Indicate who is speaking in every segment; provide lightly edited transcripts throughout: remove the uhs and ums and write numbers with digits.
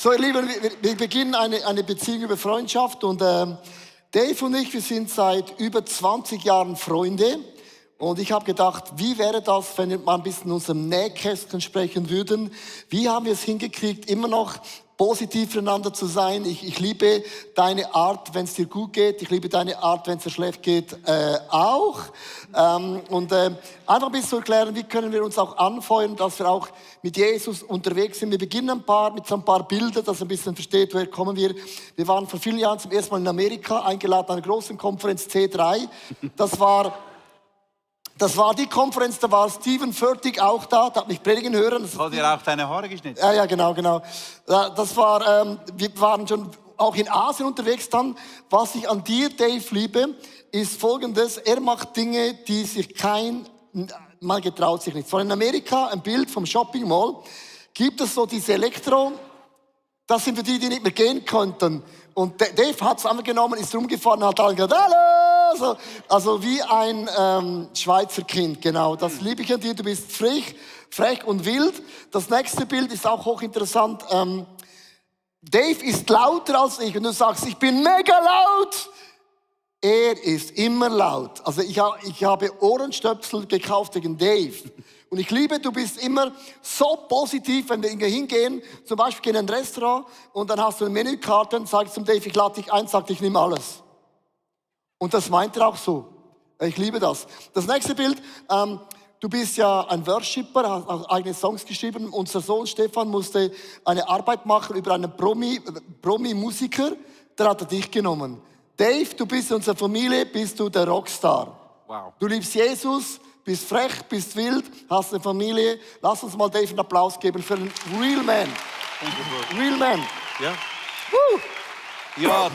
Speaker 1: So, ihr Lieben, wir beginnen eine Beziehung über Freundschaft und Dave und ich, wir sind seit über 20 Jahren Freunde und ich habe gedacht, wie wäre das, wenn wir mal ein bisschen in unserem Nähkästchen sprechen würden? Wie haben wir es hingekriegt, immer noch positiv füreinander zu sein? Ich liebe deine Art, wenn es dir gut geht. Ich liebe deine Art, wenn es dir schlecht geht, auch. Einfach ein bisschen zu erklären, wie können wir uns auch anfeuern, dass wir auch mit Jesus unterwegs sind. Wir beginnen mit so ein paar Bildern, dass ihr ein bisschen versteht, woher kommen wir. Wir waren vor vielen Jahren zum ersten Mal in Amerika, eingeladen an einer großen Konferenz C3. Das war die Konferenz, da war Stephen Furtick auch da, der hat mich predigen hören.
Speaker 2: Hat dir auch deine Haare geschnitten?
Speaker 1: Ja, genau. wir waren schon auch in Asien unterwegs dann. Was ich an dir, Dave, liebe, ist Folgendes. Er macht Dinge, die sich mal getraut sich nicht. Von in Amerika, ein Bild vom Shopping Mall, gibt es so diese das sind für die nicht mehr gehen konnten. Und Dave hat es einfach genommen, ist rumgefahren und hat allen gesagt, hallo! Also wie ein Schweizer Kind, genau. Das liebe ich an dir, du bist frech und wild. Das nächste Bild ist auch hochinteressant. Dave ist lauter als ich und du sagst, ich bin mega laut. Er ist immer laut. Also ich habe Ohrenstöpsel gekauft wegen Dave. Und ich liebe, du bist immer so positiv, wenn wir hingehen, zum Beispiel gehen in ein Restaurant und dann hast du eine Menükarte und sagst zum Dave, ich lade dich ein, sagt, ich nehme alles. Und das meint er auch so. Ich liebe das. Das nächste Bild, du bist ja ein Worshipper, hast eigene Songs geschrieben. Unser Sohn Stefan musste eine Arbeit machen über einen Promi-Musiker, der hat dich genommen. Dave, du bist in unserer Familie, bist du der Rockstar.
Speaker 2: Wow.
Speaker 1: Du liebst Jesus, bist frech, bist wild, hast eine Familie. Lass uns mal Dave einen Applaus geben für einen Real Man. Real Man.
Speaker 2: Ja. Ja,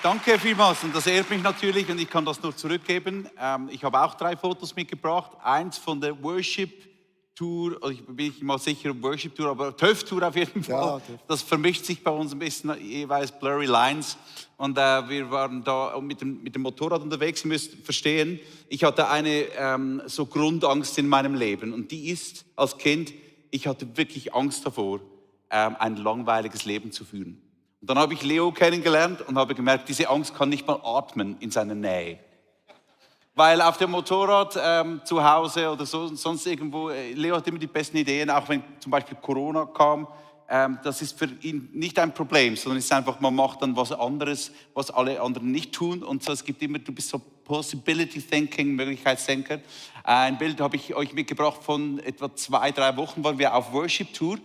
Speaker 2: danke vielmals und das ehrt mich natürlich und ich kann das nur zurückgeben. Ich habe auch 3 Fotos mitgebracht. Eins von der Worship-Tour, ich bin nicht mal sicher, Worship-Tour, aber TÜV-Tour auf jeden Fall. Ja, das vermischt sich bei uns ein bisschen, jeweils blurry lines. Und wir waren da mit dem Motorrad unterwegs. Ihr müsst verstehen, ich hatte eine so Grundangst in meinem Leben und die ist als Kind, ich hatte wirklich Angst davor, ein langweiliges Leben zu führen. Und dann habe ich Leo kennengelernt und habe gemerkt, diese Angst kann nicht mal atmen in seiner Nähe. Weil auf dem Motorrad zu Hause oder sonst irgendwo, Leo hat immer die besten Ideen, auch wenn zum Beispiel Corona kam. Das ist für ihn nicht ein Problem, sondern es ist einfach, man macht dann was anderes, was alle anderen nicht tun. Und so, es gibt immer, du bist so Possibility Thinking, Möglichkeitsdenker. Ein Bild habe ich euch mitgebracht von etwa 2-3 Wochen, waren wir auf Worship Tour.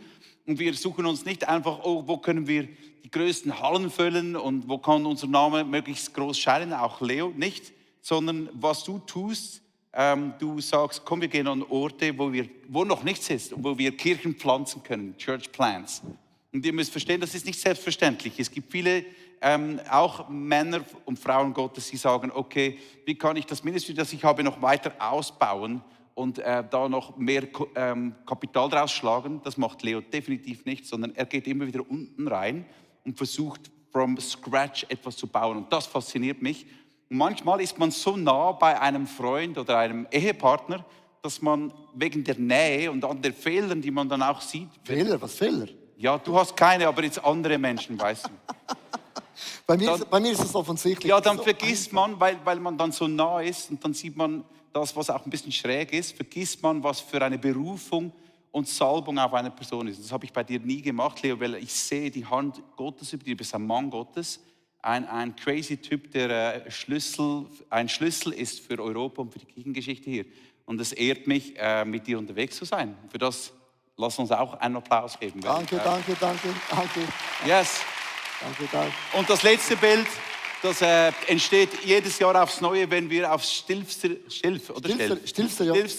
Speaker 2: Und wir suchen uns nicht einfach, wo können wir die größten Hallen füllen und wo kann unser Name möglichst groß scheinen, auch Leo nicht, sondern was du tust, du sagst, komm, wir gehen an Orte, wo noch nichts ist und wo wir Kirchen pflanzen können, Church Plants. Und ihr müsst verstehen, das ist nicht selbstverständlich. Es gibt viele, auch Männer und Frauen Gottes, die sagen, okay, wie kann ich das Ministry, das ich habe, noch weiter ausbauen und da noch mehr Kapital draus schlagen. Das macht Leo definitiv nicht, sondern er geht immer wieder unten rein und versucht from scratch etwas zu bauen. Und das fasziniert mich. Und manchmal ist man so nah bei einem Freund oder einem Ehepartner, dass man wegen der Nähe und an den Fehlern, die man dann auch sieht.
Speaker 1: Fehler? Was Fehler?
Speaker 2: Ja, du hast keine, aber jetzt andere Menschen, weißt du.
Speaker 1: Bei mir ist es offensichtlich.
Speaker 2: Ja, dann vergisst man, weil man dann so nah ist und dann sieht man das, was auch ein bisschen schräg ist, vergisst man, was für eine Berufung und Salbung auf eine Person ist. Das habe ich bei dir nie gemacht, Leo, weil ich sehe die Hand Gottes über dir. Du bist ein Mann Gottes, ein crazy Typ, der ein Schlüssel ist für Europa und für die Kirchengeschichte hier. Und es ehrt mich, mit dir unterwegs zu sein. Für das lass uns auch einen Applaus geben.
Speaker 1: Danke.
Speaker 2: Yes.
Speaker 1: Danke.
Speaker 2: Und das letzte Bild, das entsteht jedes Jahr aufs Neue, wenn wir aufs Stilfster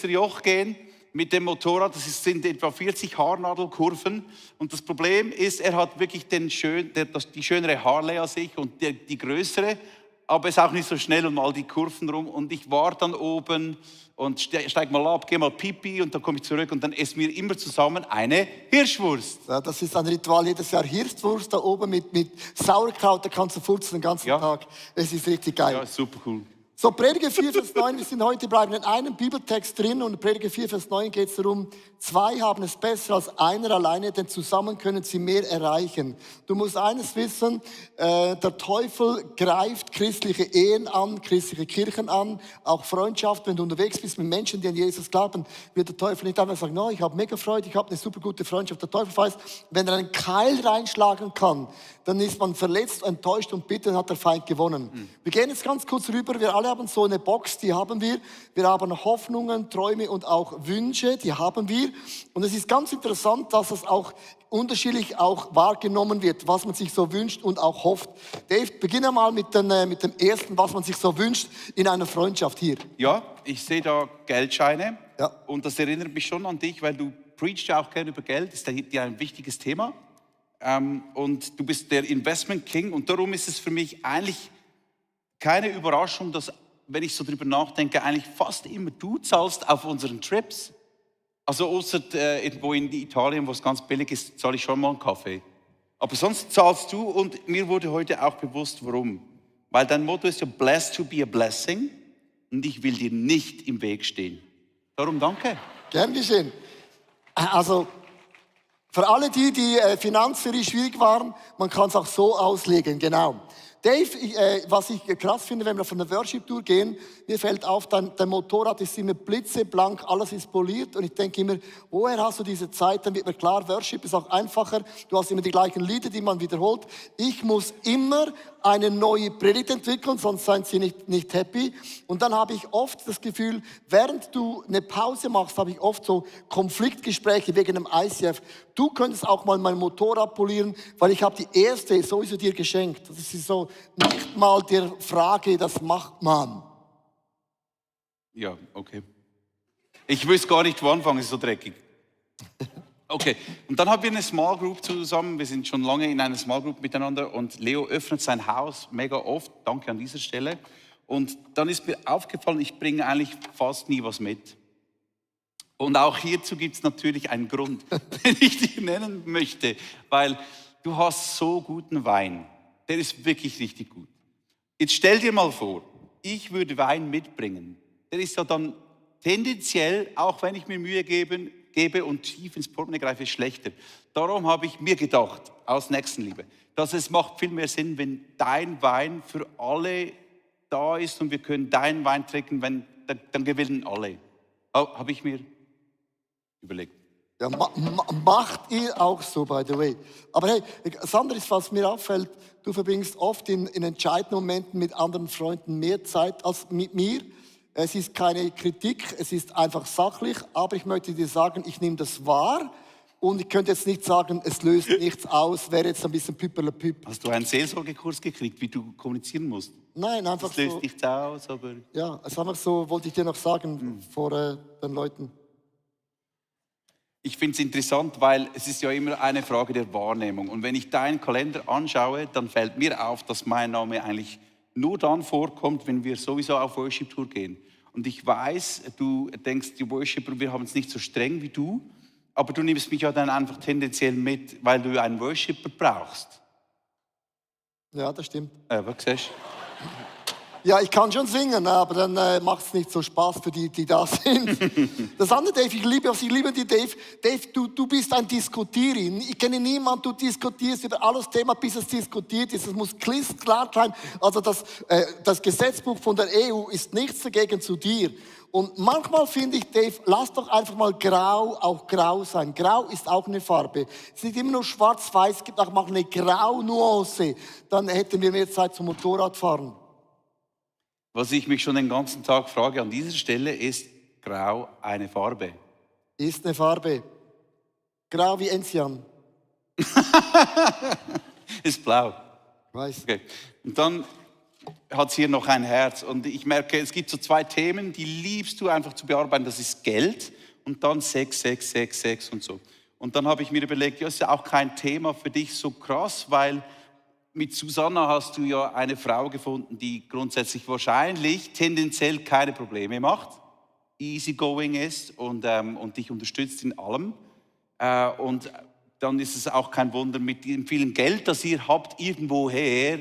Speaker 2: Joch gehen mit dem Motorrad. Das sind etwa 40 Haarnadelkurven. Und das Problem ist, er hat wirklich die schönere Harley als ich und die größere, aber ist auch nicht so schnell um all die Kurven rum. Und ich war dann oben und steig mal ab, geh mal Pipi und dann komme ich zurück und dann essen wir immer zusammen eine Hirschwurst.
Speaker 1: Ja, das ist ein Ritual jedes Jahr. Hirschwurst da oben mit Sauerkraut, da kannst du furzen den ganzen Tag. Es ist richtig geil.
Speaker 2: Ja, super cool.
Speaker 1: So, Prediger 4, Vers 9, wir bleiben in einem Bibeltext drin und in Prediger 4, Vers 9 geht es darum, zwei haben es besser als einer alleine, denn zusammen können sie mehr erreichen. Du musst eines wissen, der Teufel greift christliche Ehen an, christliche Kirchen an, auch Freundschaft. Wenn du unterwegs bist mit Menschen, die an Jesus glauben, wird der Teufel nicht einfach sagen, no, ich habe mega Freude, ich habe eine super gute Freundschaft. Der Teufel weiß, wenn er einen Keil reinschlagen kann, dann ist man verletzt, enttäuscht und bitter, dann hat der Feind gewonnen. Wir gehen jetzt ganz kurz rüber, wir alle haben so eine Box, die haben wir. Wir haben Hoffnungen, Träume und auch Wünsche, die haben wir. Und es ist ganz interessant, dass es auch unterschiedlich auch wahrgenommen wird, was man sich so wünscht und auch hofft. Dave, beginne mal mit dem ersten, was man sich so wünscht in einer Freundschaft hier.
Speaker 2: Ja, ich sehe da Geldscheine.
Speaker 1: Ja.
Speaker 2: Und das erinnert mich schon an dich, weil du preachst ja auch gerne über Geld. Das ist dir ein wichtiges Thema. Und du bist der Investment King. Und darum ist es für mich eigentlich keine Überraschung, dass, wenn ich so drüber nachdenke, eigentlich fast immer du zahlst auf unseren Trips. Also außer irgendwo in Italien, wo es ganz billig ist, zahle ich schon mal einen Kaffee. Aber sonst zahlst du, und mir wurde heute auch bewusst, warum. Weil dein Motto ist ja blessed to be a blessing, und ich will dir nicht im Weg stehen. Darum danke.
Speaker 1: Gern geschehen. Also, für alle die finanziell schwierig waren, man kann es auch so auslegen, genau. Dave, was ich krass finde, wenn wir auf eine Worship-Tour gehen, mir fällt auf, dein Motorrad ist immer blitzeblank, alles ist poliert und ich denke immer, woher hast du diese Zeit? Dann wird mir klar, Worship ist auch einfacher, du hast immer die gleichen Lieder, die man wiederholt. Ich muss immer eine neue Predigt entwickeln, sonst sind sie nicht happy. Und dann habe ich oft das Gefühl, während du eine Pause machst, habe ich oft so Konfliktgespräche wegen dem ICF. Du könntest auch mal mein Motorrad polieren, weil ich habe die erste sowieso dir geschenkt. Das ist so nicht mal der Frage, das macht man.
Speaker 2: Ja, okay. Ich wüsste gar nicht, wo anfangen, es ist so dreckig. Okay, und dann haben wir eine Small Group zusammen. Wir sind schon lange in einer Small Group miteinander und Leo öffnet sein Haus mega oft. Danke an dieser Stelle. Und dann ist mir aufgefallen, ich bringe eigentlich fast nie was mit. Und auch hierzu gibt es natürlich einen Grund, den ich dir nennen möchte, weil du hast so guten Wein. Der ist wirklich richtig gut. Jetzt stell dir mal vor, ich würde Wein mitbringen. Der ist ja dann tendenziell, auch wenn ich mir Mühe gebe und tief ins Portemonnaie greife, schlechter. Darum habe ich mir gedacht, aus Nächstenliebe, dass es macht viel mehr Sinn, wenn dein Wein für alle da ist und wir können deinen Wein trinken, dann gewinnen alle. Habe ich mir überlegt.
Speaker 1: Ja, macht ihr auch so, by the way. Aber hey, das andere ist, was mir auffällt, du verbringst oft in entscheidenden Momenten mit anderen Freunden mehr Zeit als mit mir. Es ist keine Kritik, es ist einfach sachlich, aber ich möchte dir sagen, ich nehme das wahr und ich könnte jetzt nicht sagen, es löst nichts aus, wäre jetzt ein bisschen püpperlepüpp.
Speaker 2: Hast du einen Seelsorgekurs gekriegt, wie du kommunizieren musst?
Speaker 1: Nein, einfach so.
Speaker 2: Es löst nichts aus, aber...
Speaker 1: Ja, es ist einfach so, wollte ich dir noch sagen vor den Leuten.
Speaker 2: Ich finde es interessant, weil es ist ja immer eine Frage der Wahrnehmung. Und wenn ich deinen Kalender anschaue, dann fällt mir auf, dass mein Name eigentlich nur dann vorkommt, wenn wir sowieso auf Worship-Tour gehen. Und ich weiß, du denkst, die Worshipper, wir haben es nicht so streng wie du, aber du nimmst mich ja dann einfach tendenziell mit, weil du einen Worshipper brauchst.
Speaker 1: Ja, das stimmt.
Speaker 2: Was siehst
Speaker 1: Ja, ich kann schon singen, aber dann macht es nicht so Spaß für die da sind. Das andere, Dave, ich liebe dich, Dave. Dave, du bist ein Diskutierer. Ich kenne niemanden, du diskutierst über alles Thema, bis es diskutiert ist. Es muss klar sein. Also das Gesetzbuch von der EU ist nichts dagegen zu dir. Und manchmal finde ich, Dave, lass doch einfach mal grau auch grau sein. Grau ist auch eine Farbe. Es ist nicht immer nur schwarz-weiß, es gibt auch mal eine Grau-Nuance. Dann hätten wir mehr Zeit zum Motorradfahren.
Speaker 2: Was ich mich schon den ganzen Tag frage an dieser Stelle, ist Grau eine Farbe?
Speaker 1: Ist eine Farbe. Grau wie Enzian.
Speaker 2: Ist blau.
Speaker 1: Weiß.
Speaker 2: Okay. Und dann hat es hier noch ein Herz. Und ich merke, es gibt so zwei Themen, die liebst du einfach zu bearbeiten. Das ist Geld und dann Sex und so. Und dann habe ich mir überlegt, ja, ist ja auch kein Thema für dich so krass, weil mit Susanna hast du ja eine Frau gefunden, die grundsätzlich wahrscheinlich tendenziell keine Probleme macht, easygoing ist und dich unterstützt in allem. Und dann ist es auch kein Wunder mit dem vielen Geld, das ihr habt, irgendwoher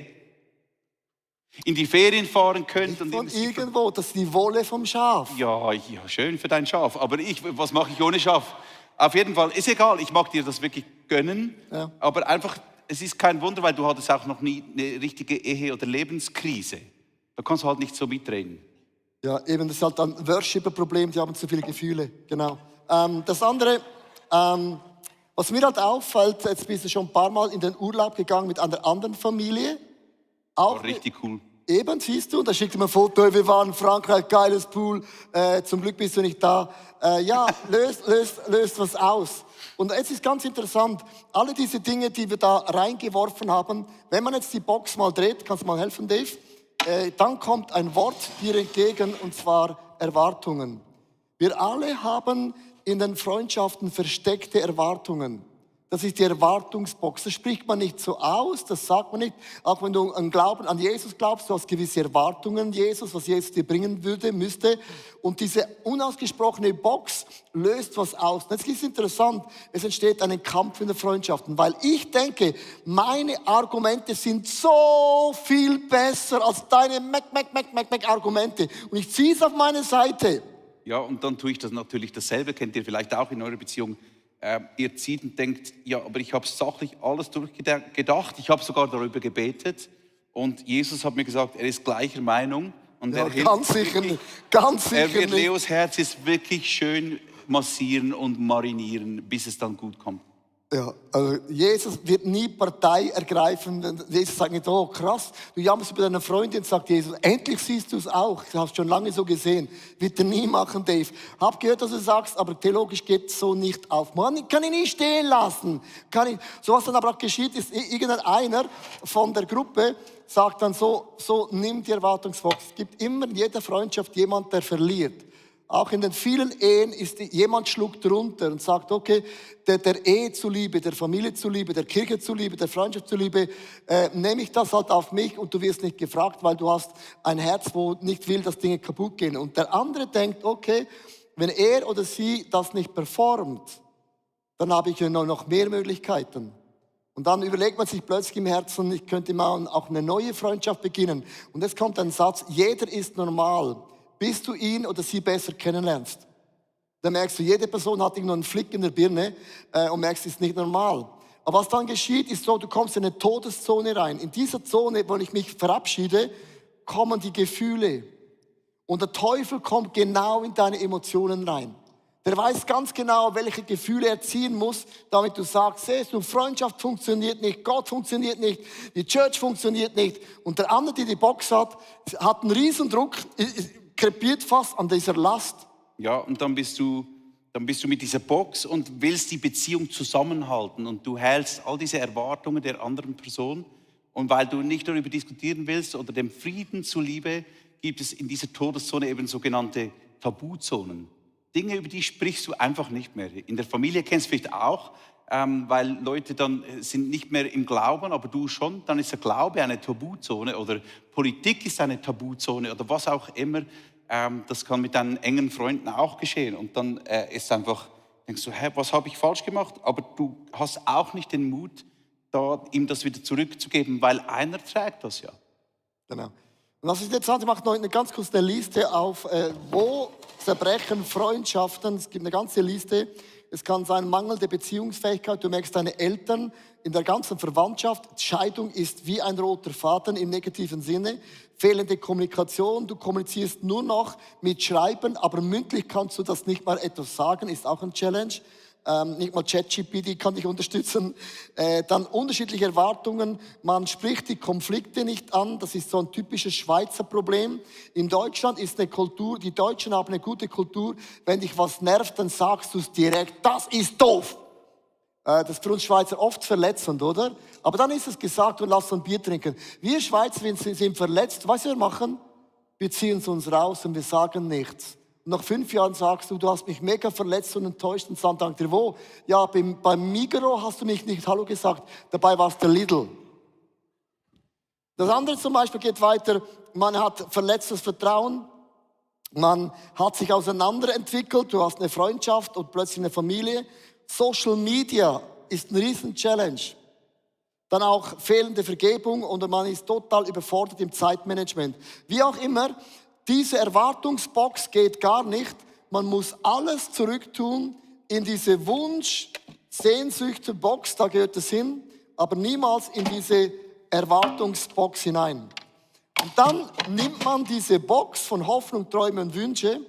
Speaker 2: in die Ferien fahren könnt. Und
Speaker 1: Von irgendwo, das ist die Wolle vom Schaf.
Speaker 2: ja, schön für dein Schaf. Aber was mache ich ohne Schaf? Auf jeden Fall, ist egal, ich mag dir das wirklich gönnen.
Speaker 1: Ja.
Speaker 2: Aber einfach, es ist kein Wunder, weil du hattest auch noch nie eine richtige Ehe- oder Lebenskrise. Da kannst du halt nicht so mitreden.
Speaker 1: Ja, eben, das ist halt ein Worshipper-Problem, die haben zu viele Gefühle, genau. Das andere, was mir halt auffällt, jetzt bist du schon ein paar Mal in den Urlaub gegangen mit einer anderen Familie. Auch
Speaker 2: War richtig cool.
Speaker 1: eben, siehst du, da schickt mir ein Foto, wir waren in Frankreich, geiles Pool, zum Glück bist du nicht da. Ja, löst was aus. Und jetzt ist ganz interessant, alle diese Dinge, die wir da reingeworfen haben, wenn man jetzt die Box mal dreht, kannst du mal helfen, Dave? Dann kommt ein Wort dir entgegen, und zwar Erwartungen. Wir alle haben in den Freundschaften versteckte Erwartungen. Das ist die Erwartungsbox. Das spricht man nicht so aus, das sagt man nicht. Auch wenn du an Jesus glaubst, du hast gewisse Erwartungen an Jesus, was Jesus dir bringen müsste. Und diese unausgesprochene Box löst was aus. Und jetzt ist es interessant, es entsteht ein Kampf in den Freundschaften, weil ich denke, meine Argumente sind so viel besser als deine Argumente. Und ich ziehe es auf meine Seite.
Speaker 2: Ja, und dann tue ich das natürlich dasselbe, kennt ihr vielleicht auch in eurer Beziehung. Ihr zieht und denkt, ja, aber ich habe sachlich alles durchgedacht, ich habe sogar darüber gebetet und Jesus hat mir gesagt, er ist gleicher Meinung. Und
Speaker 1: Ja,
Speaker 2: er hilft
Speaker 1: ganz sicher nicht. Ganz sicher
Speaker 2: Er wird
Speaker 1: nicht.
Speaker 2: Leos Herz jetzt wirklich schön massieren und marinieren, bis es dann gut kommt.
Speaker 1: Ja, also Jesus wird nie Partei ergreifen. Jesus sagt nicht, oh krass, du jammerst über deine Freundin, sagt Jesus, endlich siehst du es auch. Du hast schon lange so gesehen. Wird er nie machen, Dave. Hab gehört, dass du sagst, aber theologisch geht es so nicht auf. Man kann ihn nicht stehen lassen. So was dann aber auch geschieht, ist irgendeiner von der Gruppe sagt dann so nimm die Erwartungsbox. Es gibt immer in jeder Freundschaft jemand, der verliert. Auch in den vielen Ehen ist jemand schluckt runter und sagt, okay, der Ehe zuliebe, der Familie zuliebe, der Kirche zuliebe, der Freundschaft zuliebe, nehme ich das halt auf mich und du wirst nicht gefragt, weil du hast ein Herz, wo nicht will, dass Dinge kaputt gehen. Und der andere denkt, okay, wenn er oder sie das nicht performt, dann habe ich ja noch mehr Möglichkeiten. Und dann überlegt man sich plötzlich im Herzen, ich könnte mal auch eine neue Freundschaft beginnen. Und jetzt kommt ein Satz, jeder ist normal, bis du ihn oder sie besser kennenlernst. Dann merkst du, jede Person hat irgendwo einen Flick in der Birne und merkst, es ist nicht normal. Aber was dann geschieht, ist so, du kommst in eine Todeszone rein. In dieser Zone, wo ich mich verabschiede, kommen die Gefühle. Und der Teufel kommt genau in deine Emotionen rein. Der weiß ganz genau, welche Gefühle er ziehen muss, damit du sagst, siehst du, Freundschaft funktioniert nicht, Gott funktioniert nicht, die Church funktioniert nicht. Und der andere, der die Box hat einen Riesendruck, krepiert fast an dieser Last.
Speaker 2: Ja, und dann bist du mit dieser Box und willst die Beziehung zusammenhalten und du hältst all diese Erwartungen der anderen Person und weil du nicht darüber diskutieren willst oder dem Frieden zuliebe, gibt es in dieser Todeszone eben sogenannte Tabuzonen. Dinge, über die sprichst du einfach nicht mehr. In der Familie kennst du vielleicht auch, weil Leute dann sind nicht mehr im Glauben, aber du schon, dann ist der Glaube eine Tabuzone oder Politik ist eine Tabuzone oder was auch immer. Das kann mit deinen engen Freunden auch geschehen. Und dann ist einfach, denkst du, was habe ich falsch gemacht? Aber du hast auch nicht den Mut, da ihm das wieder zurückzugeben, weil einer trägt das ja.
Speaker 1: Genau. Und was ich jetzt sage, ich mache noch eine ganz kurze Liste auf, wo zerbrechen Freundschaften. Es gibt eine ganze Liste. Es kann sein mangelnde Beziehungsfähigkeit. Du merkst, deine Eltern in der ganzen Verwandtschaft. Scheidung ist wie ein roter Faden im negativen Sinne. Fehlende Kommunikation. Du kommunizierst nur noch mit Schreiben, aber mündlich kannst du das nicht mal etwas sagen. Ist auch ein Challenge. Nicht mal ChatGPT kann dich unterstützen. Dann unterschiedliche Erwartungen. Man spricht die Konflikte nicht an. Das ist so ein typisches Schweizer Problem. In Deutschland ist eine Kultur, die Deutschen haben eine gute Kultur. Wenn dich was nervt, dann sagst du es direkt. Das ist doof. Das ist für uns Schweizer oft verletzend, oder? Aber dann ist es gesagt und lass uns ein Bier trinken. Wir Schweizer sind verletzt. Weißt du, was wir machen? Wir ziehen es uns raus und wir sagen nichts. Nach 5 Jahren sagst du, du hast mich mega verletzt und enttäuscht und dann dankt dir, wo? Ja, beim Migros hast du nicht Hallo gesagt, dabei war es der Lidl. Das andere zum Beispiel geht weiter, man hat verletztes Vertrauen, man hat sich auseinanderentwickelt, du hast eine Freundschaft und plötzlich eine Familie. Social Media ist ein riesen Challenge. dann auch fehlende Vergebung oder man ist total überfordert im Zeitmanagement. Wie auch immer, diese Erwartungsbox geht gar nicht. Man muss alles zurücktun in diese Wunsch-Sehnsüchte-Box, da gehört es hin, aber niemals in diese Erwartungsbox hinein. Und dann nimmt man diese Box von Hoffnung, Träume und Wünsche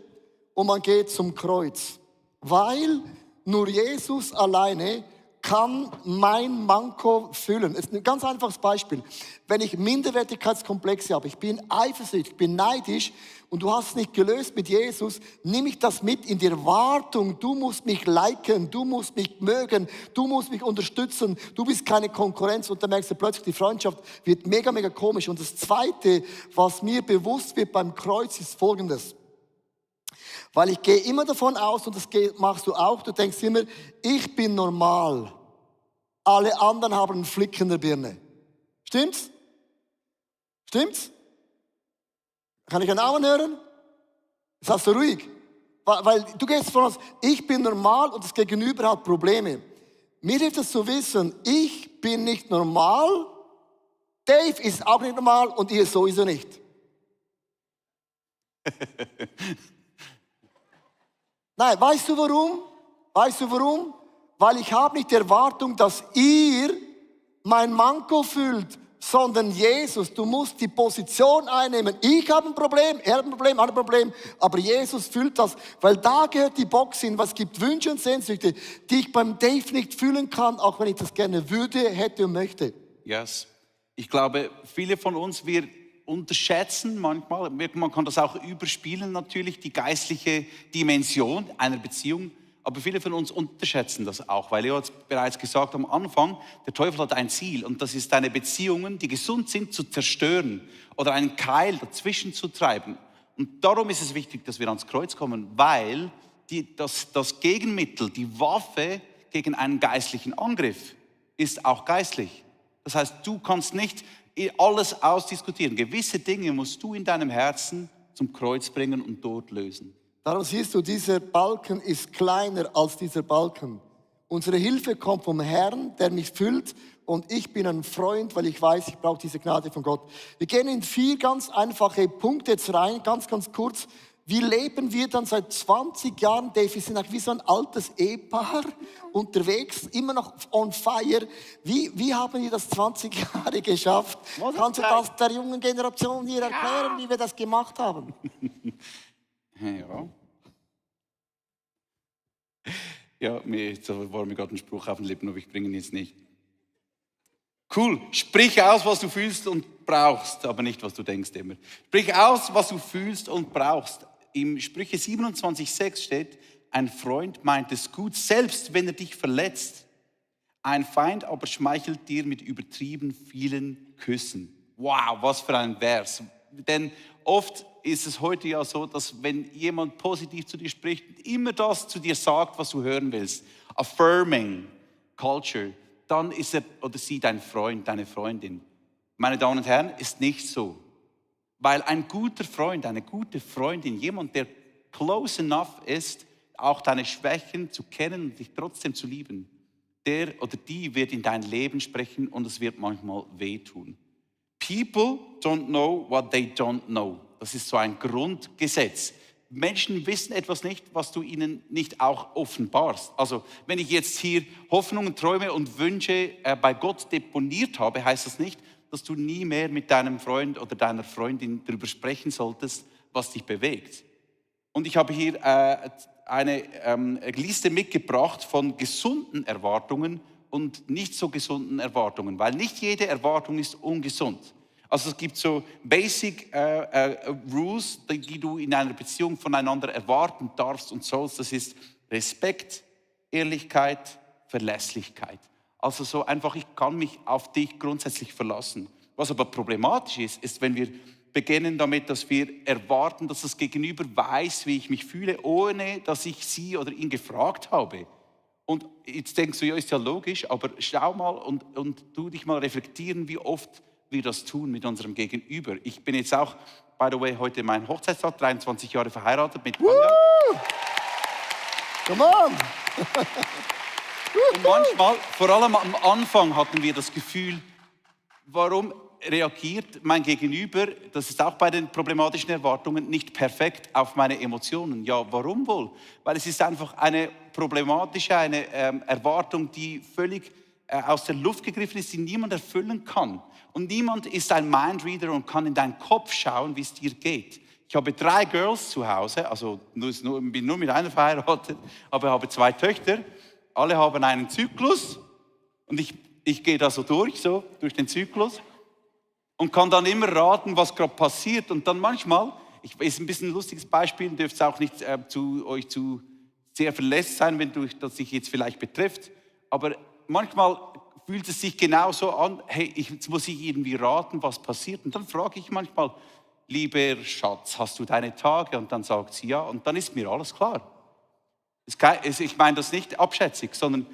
Speaker 1: und man geht zum Kreuz. Weil nur Jesus alleine kann mein Manko füllen. Es ist ein ganz einfaches Beispiel. Wenn ich Minderwertigkeitskomplexe habe, ich bin eifersüchtig, ich bin neidisch und du hast es nicht gelöst mit Jesus, nehme ich das mit in die Erwartung, du musst mich liken, du musst mich mögen, du musst mich unterstützen, du bist keine Konkurrenz und dann merkst du plötzlich, die Freundschaft wird mega, mega komisch. Und das Zweite, was mir bewusst wird beim Kreuz, ist Folgendes. Weil ich gehe immer davon aus, und das machst du auch, du denkst immer, ich bin normal. Alle anderen haben einen Flick in der Birne. Stimmt's? Stimmt's? Kann ich einen Namen hören? Sagst du ruhig? Weil du gehst davon aus, ich bin normal und das Gegenüber hat Probleme. Mir hilft es zu wissen, ich bin nicht normal, Dave ist auch nicht normal und ihr sowieso nicht. Nein, weißt du warum? Weißt du warum? Weil ich habe nicht die Erwartung, dass ihr mein Manko füllt, sondern Jesus. Du musst die Position einnehmen. Ich habe ein Problem, er hat ein Problem, er hat ein Problem, aber Jesus füllt das, weil da gehört die Box hin, was gibt Wünsche und Sehnsüchte, die ich beim Dave nicht fühlen kann, auch wenn ich das gerne würde, hätte und möchte.
Speaker 2: Yes. Ich glaube, viele von uns, wir unterschätzen manchmal, man kann das auch überspielen natürlich, die geistliche Dimension einer Beziehung, aber viele von uns unterschätzen das auch, weil Leo hat bereits gesagt am Anfang, der Teufel hat ein Ziel und das ist deine Beziehungen, die gesund sind, zu zerstören oder einen Keil dazwischen zu treiben. Und darum ist es wichtig, dass wir ans Kreuz kommen, weil das Gegenmittel, die Waffe gegen einen geistlichen Angriff ist auch geistlich. Das heißt, du kannst nicht alles ausdiskutieren. Gewisse Dinge musst du in deinem Herzen zum Kreuz bringen und dort lösen.
Speaker 1: Darum siehst du, dieser Balken ist kleiner als dieser Balken. Unsere Hilfe kommt vom Herrn, der mich füllt und ich bin ein Freund, weil ich weiß, ich brauche diese Gnade von Gott. Wir gehen in 4 ganz einfache Punkte jetzt rein, ganz kurz. Wie leben wir dann seit 20 Jahren, Dave? Wir sind wie so ein altes Ehepaar unterwegs, immer noch on fire. Wie haben wir das 20 Jahre geschafft? Kannst du das der jungen Generation hier erklären, wie wir das gemacht haben?
Speaker 2: Ja. Ja, jetzt war mir gerade ein Spruch auf den Lippen, aber ich bringe ihn jetzt nicht. Cool, sprich aus, was du fühlst und brauchst, aber nicht, was du denkst immer. Sprich aus, was du fühlst und brauchst. Im Sprüche 27,6 steht, ein Freund meint es gut, selbst wenn er dich verletzt. Ein Feind aber schmeichelt dir mit übertrieben vielen Küssen. Wow, was für ein Vers. Denn oft ist es heute ja so, dass wenn jemand positiv zu dir spricht, immer das zu dir sagt, was du hören willst. Affirming culture. Dann ist er oder sie dein Freund, deine Freundin. Meine Damen und Herren, ist nicht so. Weil ein guter Freund, eine gute Freundin, jemand, der close enough ist, auch deine Schwächen zu kennen und dich trotzdem zu lieben, der oder die wird in dein Leben sprechen und es wird manchmal wehtun. People don't know what they don't know. Das ist so ein Grundgesetz. Menschen wissen etwas nicht, was du ihnen nicht auch offenbarst. Also wenn ich jetzt hier Hoffnungen, Träume und Wünsche bei Gott deponiert habe, heißt das nicht, dass du nie mehr mit deinem Freund oder deiner Freundin darüber sprechen solltest, was dich bewegt. Und ich habe hier eine Liste mitgebracht von gesunden Erwartungen und nicht so gesunden Erwartungen, weil nicht jede Erwartung ist ungesund. Also es gibt so Basic Rules, die du in einer Beziehung voneinander erwarten darfst und sollst. Das ist Respekt, Ehrlichkeit, Verlässlichkeit. Also so einfach, ich kann mich auf dich grundsätzlich verlassen. Was aber problematisch ist, ist, wenn wir beginnen damit, dass wir erwarten, dass das Gegenüber weiß, wie ich mich fühle, ohne dass ich sie oder ihn gefragt habe. Und jetzt denkst du, ja, ist ja logisch, aber schau mal und tu dich mal reflektieren, wie oft wir das tun mit unserem Gegenüber. Ich bin jetzt auch, by the way, heute mein Hochzeitstag, 23 Jahre verheiratet mit Tanja.
Speaker 1: Come on!
Speaker 2: Und manchmal, vor allem am Anfang, hatten wir das Gefühl, warum reagiert mein Gegenüber, das ist auch bei den problematischen Erwartungen, nicht perfekt auf meine Emotionen? Ja, warum wohl? Weil es ist einfach eine problematische, eine Erwartung, die völlig aus der Luft gegriffen ist, die niemand erfüllen kann. Und niemand ist ein Mindreader und kann in deinen Kopf schauen, wie es dir geht. Ich habe 3 Girls zu Hause, also bin nur mit einer verheiratet, aber habe 2 Töchter. Alle haben einen Zyklus und ich gehe da so durch den Zyklus und kann dann immer raten, was gerade passiert. Und dann manchmal, ist ein bisschen ein lustiges Beispiel, dürft auch nicht euch zu sehr verletzt sein, wenn das sich jetzt vielleicht betrifft. Aber manchmal fühlt es sich genauso an, hey, jetzt muss ich irgendwie raten, was passiert. Und dann frage ich manchmal, lieber Schatz, hast du deine Tage? Und dann sagt sie ja, und dann ist mir alles klar. Ich meine das nicht abschätzig, sondern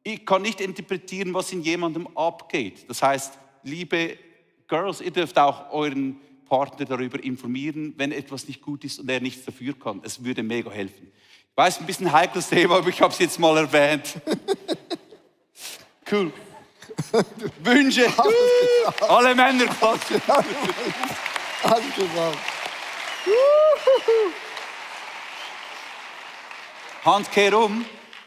Speaker 2: ich kann nicht interpretieren, was in jemandem abgeht. Das heißt, liebe Girls, ihr dürft auch euren Partner darüber informieren, wenn etwas nicht gut ist und er nichts dafür kann. Es würde mega helfen. Ich weiß, ein bisschen heikles Thema, aber ich habe es jetzt mal erwähnt. Cool. Wünsche. Alle Männer klatschen.
Speaker 1: Alles gesagt.
Speaker 2: Hand kehr um.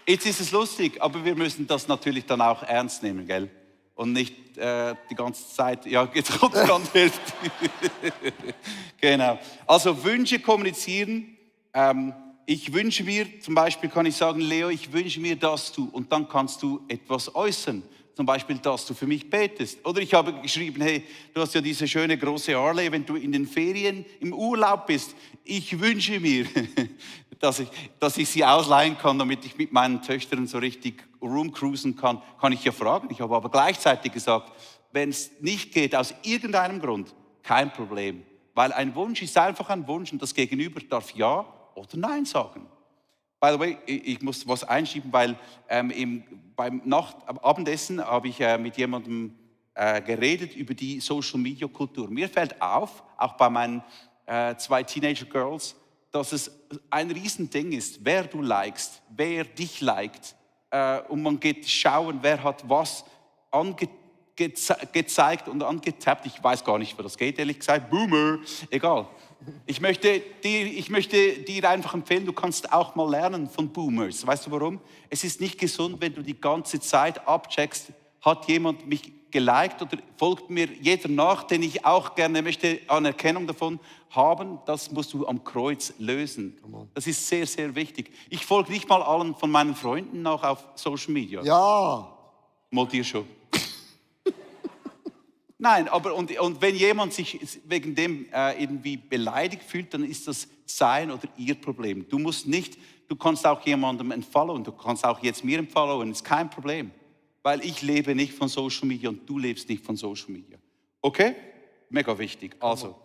Speaker 2: Jetzt ist es lustig, aber wir müssen das natürlich dann auch ernst nehmen, gell? Und nicht die ganze Zeit, ja, jetzt kommt es ganz hilft. Genau. Also Wünsche kommunizieren. Ich wünsche mir, zum Beispiel kann ich sagen, Leo, ich wünsche mir, dass du, und dann kannst du etwas äußern. Zum Beispiel, dass du für mich betest. Oder ich habe geschrieben, hey, du hast ja diese schöne große Harley, wenn du in den Ferien im Urlaub bist. Ich wünsche mir, dass ich sie ausleihen kann, damit ich mit meinen Töchtern so richtig rumcruisen kann. Kann ich ja fragen. Ich habe aber gleichzeitig gesagt, wenn es nicht geht, aus irgendeinem Grund, kein Problem. Weil ein Wunsch ist einfach ein Wunsch und das Gegenüber darf Ja oder Nein sagen. By the way, ich muss was einschieben, weil beim Abendessen habe ich mit jemandem geredet über die Social-Media-Kultur. Mir fällt auf, auch bei meinen 2 Teenager-Girls, dass es ein Riesending ist, wer du likest, wer dich liked. Und man geht schauen, wer hat was gezeigt und angetappt. Ich weiß gar nicht, wie das geht, ehrlich gesagt. Boomer, egal. Ich möchte dir einfach empfehlen, du kannst auch mal lernen von Boomers. Weißt du warum? Es ist nicht gesund, wenn du die ganze Zeit abcheckst, hat jemand mich geliked oder folgt mir jeder nach, den ich auch gerne möchte Anerkennung davon haben. Das musst du am Kreuz lösen. Das ist sehr, sehr wichtig. Ich folge nicht mal allen von meinen Freunden nach auf Social Media.
Speaker 1: Ja.
Speaker 2: Mal dir schon. Nein, aber und wenn jemand sich wegen dem irgendwie beleidigt fühlt, dann ist das sein oder ihr Problem. Du kannst auch jemandem entfollowen, du kannst auch jetzt mir entfollowen, ist kein Problem. Weil ich lebe nicht von Social Media und du lebst nicht von Social Media. Okay? Mega wichtig. Also,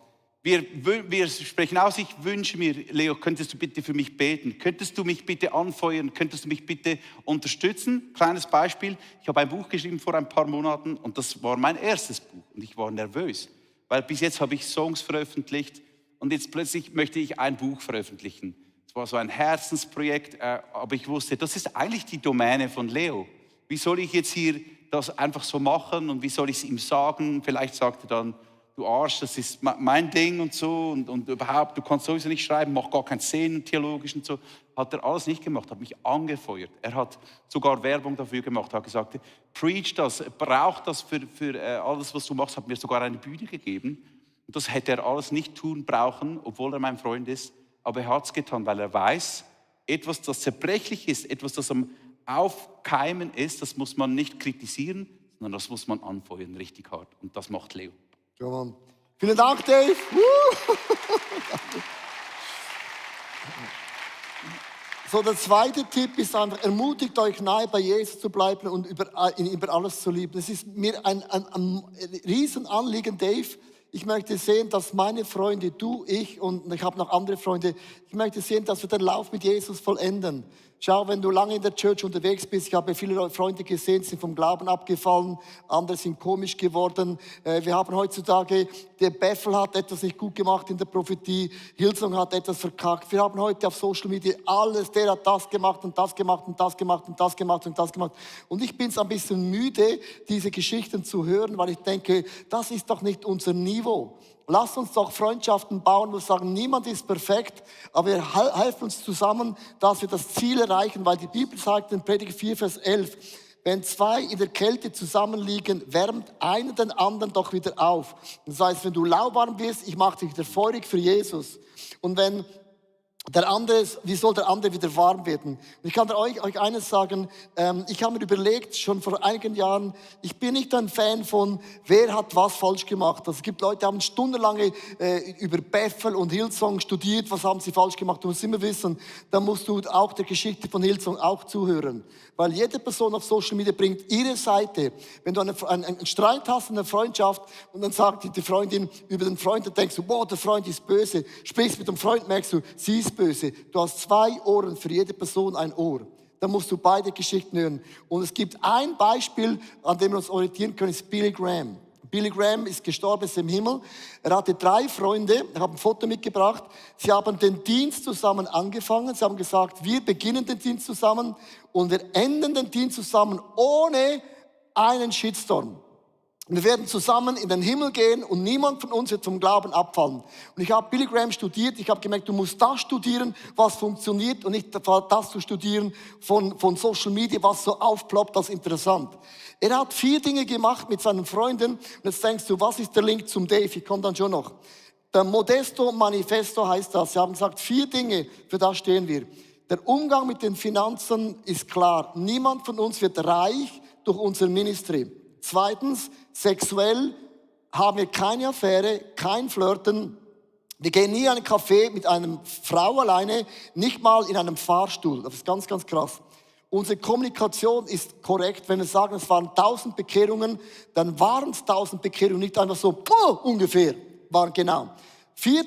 Speaker 2: wir sprechen aus, ich wünsche mir, Leo, könntest du bitte für mich beten? Könntest du mich bitte anfeuern? Könntest du mich bitte unterstützen? Kleines Beispiel, ich habe ein Buch geschrieben vor ein paar Monaten und das war mein erstes Buch und ich war nervös, weil bis jetzt habe ich Songs veröffentlicht und jetzt plötzlich möchte ich ein Buch veröffentlichen. Es war so ein Herzensprojekt, aber ich wusste, das ist eigentlich die Domäne von Leo. Wie soll ich jetzt hier das einfach so machen und wie soll ich es ihm sagen? Vielleicht sagt er dann, du Arsch, das ist mein Ding und so und überhaupt, du kannst sowieso nicht schreiben, mach gar keinen Sinn theologisch und so. Hat er alles nicht gemacht, hat mich angefeuert. Er hat sogar Werbung dafür gemacht, hat gesagt, preach das, brauch das für alles, was du machst, hat mir sogar eine Bühne gegeben. Und das hätte er alles nicht tun brauchen, obwohl er mein Freund ist. Aber er hat es getan, weil er weiß, etwas, das zerbrechlich ist, etwas, das am Aufkeimen ist, das muss man nicht kritisieren, sondern das muss man anfeuern, richtig hart. Und das macht Leo.
Speaker 1: Ja, Mann. Vielen Dank, Dave. So, der zweite Tipp ist einfach, ermutigt euch nahe bei Jesus zu bleiben und ihn über alles zu lieben. Es ist mir ein Riesenanliegen, Dave. Ich möchte sehen, dass meine Freunde, du, ich und ich habe noch andere Freunde, ich möchte sehen, dass wir den Lauf mit Jesus vollenden. Schau, wenn du lange in der Church unterwegs bist, ich habe viele Freunde gesehen, sind vom Glauben abgefallen, andere sind komisch geworden. Wir haben heutzutage, der Bethel hat etwas nicht gut gemacht in der Prophetie, Hillsong hat etwas verkackt. Wir haben heute auf Social Media alles, der hat das gemacht und das gemacht und das gemacht und das gemacht und das gemacht. Und ich bin es ein bisschen müde, diese Geschichten zu hören, weil ich denke, das ist doch nicht unser Niveau. Lasst uns doch Freundschaften bauen, wo wir sagen, niemand ist perfekt, aber wir helfen uns zusammen, dass wir das Ziel erreichen, weil die Bibel sagt in Prediger 4, Vers 11, wenn zwei in der Kälte zusammenliegen, wärmt einer den anderen doch wieder auf. Das heißt, wenn du lauwarm bist, ich mache dich wieder feurig für Jesus. Und wenn der andere, wie soll der andere wieder warm werden? Und ich kann euch eines sagen, ich habe mir überlegt, schon vor einigen Jahren, ich bin nicht ein Fan von, wer hat was falsch gemacht. Also es gibt Leute, die haben stundenlang über Bethel und Hillsong studiert, was haben sie falsch gemacht. Du musst immer wissen, da musst du auch der Geschichte von Hillsong auch zuhören. Weil jede Person auf Social Media bringt ihre Seite. Wenn du einen Streit hast in einer Freundschaft und dann sagt die Freundin über den Freund, dann denkst du, boah, der Freund ist böse. Sprichst mit dem Freund, merkst du, sie ist böse. Du hast 2 Ohren, für jede Person ein Ohr. Dann musst du beide Geschichten hören. Und es gibt ein Beispiel, an dem wir uns orientieren können, ist Billy Graham. Billy Graham ist gestorben, ist im Himmel. Er hatte 3 Freunde, ich habe ein Foto mitgebracht. Sie haben den Dienst zusammen angefangen. Sie haben gesagt, wir beginnen den Dienst zusammen und wir enden den Dienst zusammen ohne einen Shitstorm. Wir werden zusammen in den Himmel gehen und niemand von uns wird vom Glauben abfallen. Und ich habe Billy Graham studiert. Ich habe gemerkt, du musst das studieren, was funktioniert und nicht das zu studieren von Social Media, was so aufploppt als interessant. Er hat 4 Dinge gemacht mit seinen Freunden. Und jetzt denkst du, was ist der Link zum Dave? Ich komme dann schon noch. Der Modesto Manifesto heißt das. Sie haben gesagt, 4 Dinge, für das stehen wir. Der Umgang mit den Finanzen ist klar. Niemand von uns wird reich durch unser Ministry. 2, sexuell haben wir keine Affäre, kein Flirten. Wir gehen nie in einen Café mit einer Frau alleine, nicht mal in einem Fahrstuhl. Das ist ganz, ganz krass. Unsere Kommunikation ist korrekt. Wenn wir sagen, es waren 1000 Bekehrungen, dann waren es 1000 Bekehrungen, nicht einfach so ungefähr, waren genau. 4,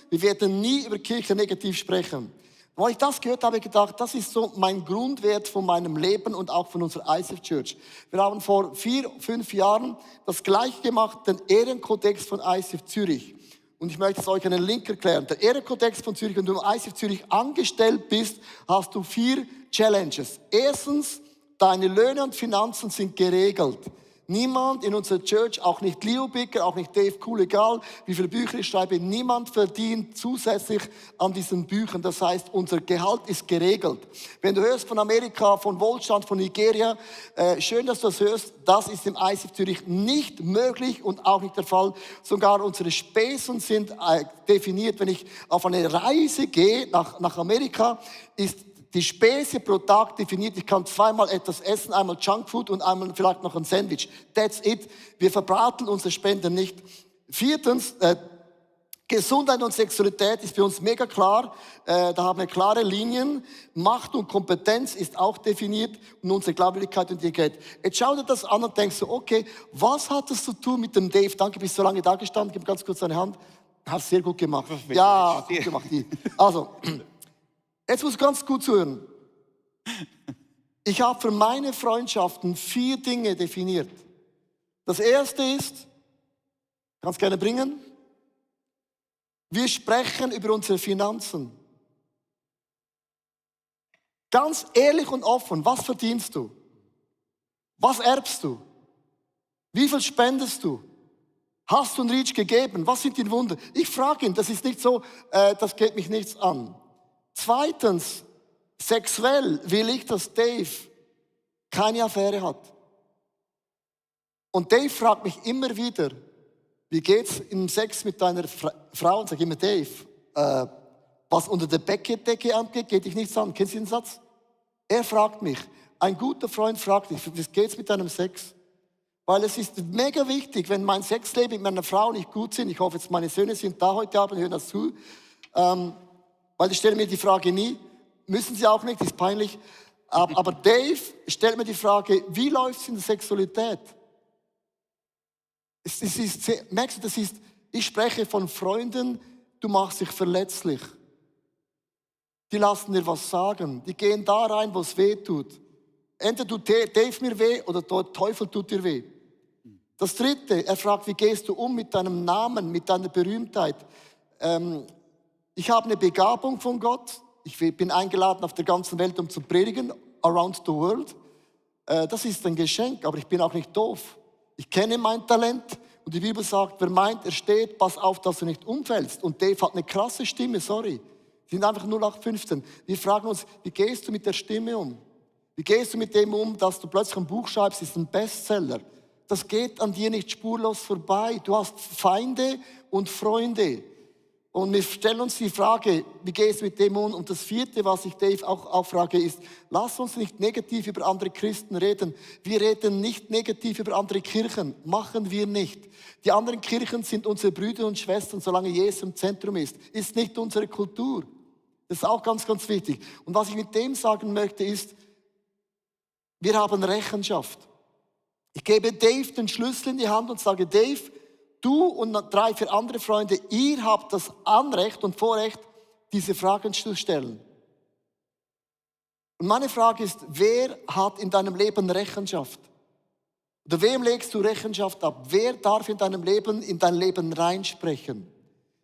Speaker 1: wir werden nie über Kirche negativ sprechen. Als ich das gehört habe, habe ich gedacht, das ist so mein Grundwert von meinem Leben und auch von unserer ICF Church. Wir haben vor 4, 5 Jahren das Gleiche gemacht, den Ehrenkodex von ICF Zürich. Und ich möchte es euch einen Link erklären. Der Ehrenkodex von Zürich, wenn du im ICF Zürich angestellt bist, hast du 4 Challenges. Erstens, deine Löhne und Finanzen sind geregelt. Niemand in unserer Church, auch nicht Leo Bicker, auch nicht Dave Cool, egal wie viele Bücher ich schreibe, niemand verdient zusätzlich an diesen Büchern. Das heißt, unser Gehalt ist geregelt. Wenn du hörst von Amerika, von Wohlstand, von Nigeria, schön, dass du das hörst, das ist im ICF Zürich nicht möglich und auch nicht der Fall. Sogar unsere Spesen sind definiert. Wenn ich auf eine Reise gehe nach Amerika, ist die Spese pro Tag definiert. Ich kann 2-mal etwas essen, einmal Junkfood und einmal vielleicht noch ein Sandwich. That's it. Wir verbraten unsere Spenden nicht. 4, Gesundheit und Sexualität ist für uns mega klar. Da haben wir klare Linien. Macht und Kompetenz ist auch definiert und unsere Glaubwürdigkeit und Integrität. Jetzt schau dir das an und denkst so, okay, was hat das zu tun mit dem Dave? Danke, bist so lange da gestanden. Gib ganz kurz deine Hand. Hast sehr gut gemacht. Ja, gut gemacht. Also, jetzt musst du ganz gut zuhören. Ich habe für meine Freundschaften 4 Dinge definiert. Das erste ist, kannst gerne bringen, wir sprechen über unsere Finanzen. Ganz ehrlich und offen, was verdienst du? Was erbst du? Wie viel spendest du? Hast du einen Reach gegeben? Was sind die Wunder? Ich frage ihn, das ist nicht so, das geht mich nichts an. 2, sexuell will ich, dass Dave keine Affäre hat. Und Dave fragt mich immer wieder, wie geht's im Sex mit deiner Frau? Und sage immer, Dave, was unter der Bettdecke angeht, geht dich nichts an. Kennst du den Satz? Er fragt mich, ein guter Freund fragt mich, wie geht's mit deinem Sex? Weil es ist mega wichtig, wenn mein Sexleben mit meiner Frau nicht gut sind, ich hoffe jetzt meine Söhne sind da heute Abend, hören das zu, weil ich stelle mir die Frage nie, müssen sie auch nicht, ist peinlich, aber Dave stellt mir die Frage, wie läuft es in der Sexualität? Merkst du, das ist Ich spreche von Freunden, du machst dich verletzlich. Die lassen dir was sagen. Die gehen da rein, wo es weh tut. Entweder tut Dave mir weh oder der Teufel tut dir weh. Das Dritte, er fragt, wie gehst du um mit deinem Namen, mit deiner Berühmtheit? Ich habe eine Begabung von Gott. Ich bin eingeladen auf der ganzen Welt, um zu predigen, around the world. Das ist ein Geschenk, aber ich bin auch nicht doof. Ich kenne mein Talent und die Bibel sagt, wer meint, er steht, pass auf, dass du nicht umfällst. Und Dave hat eine krasse Stimme, sorry. Die sind einfach 0815. Wir fragen uns, wie gehst du mit der Stimme um? Wie gehst du mit dem um, dass du plötzlich ein Buch schreibst, ist ein Bestseller? Das geht an dir nicht spurlos vorbei. Du hast Feinde und Freunde. Und wir stellen uns die Frage, wie gehst du mit dem um? Und das Vierte, was ich Dave auch frage, ist, lass uns nicht negativ über andere Christen reden. Wir reden nicht negativ über andere Kirchen. Machen wir nicht. Die anderen Kirchen sind unsere Brüder und Schwestern, solange Jesus im Zentrum ist. Ist nicht unsere Kultur. Das ist auch ganz, ganz wichtig. Und was ich mit dem sagen möchte, ist, wir haben Rechenschaft. Ich gebe Dave den Schlüssel in die Hand und sage, Dave, du und 3, 4 andere Freunde, ihr habt das Anrecht und Vorrecht, diese Fragen zu stellen. Und meine Frage ist, wer hat in deinem Leben Rechenschaft? Oder wem legst du Rechenschaft ab? Wer darf in deinem Leben, in dein Leben reinsprechen?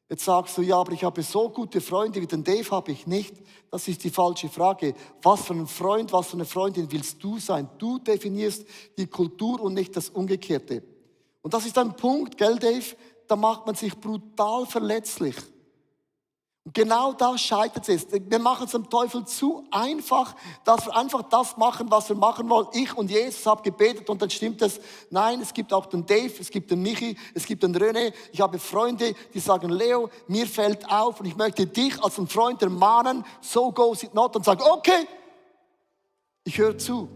Speaker 1: Jetzt sagst du, ja, aber ich habe so gute Freunde wie den Dave habe ich nicht. Das ist die falsche Frage. Was für ein Freund, was für eine Freundin willst du sein? Du definierst die Kultur und nicht das Umgekehrte. Und das ist ein Punkt, gell, Dave? Da macht man sich brutal verletzlich. Und genau da scheitert es. Wir machen es dem Teufel zu einfach, dass wir einfach das machen, was wir machen wollen. Ich und Jesus haben gebetet und dann stimmt es. Nein, es gibt auch den Dave, es gibt den Michi, es gibt den René. Ich habe Freunde, die sagen, Leo, mir fällt auf und ich möchte dich als ein Freund ermahnen, so goes it not, und sagen, okay, ich höre zu.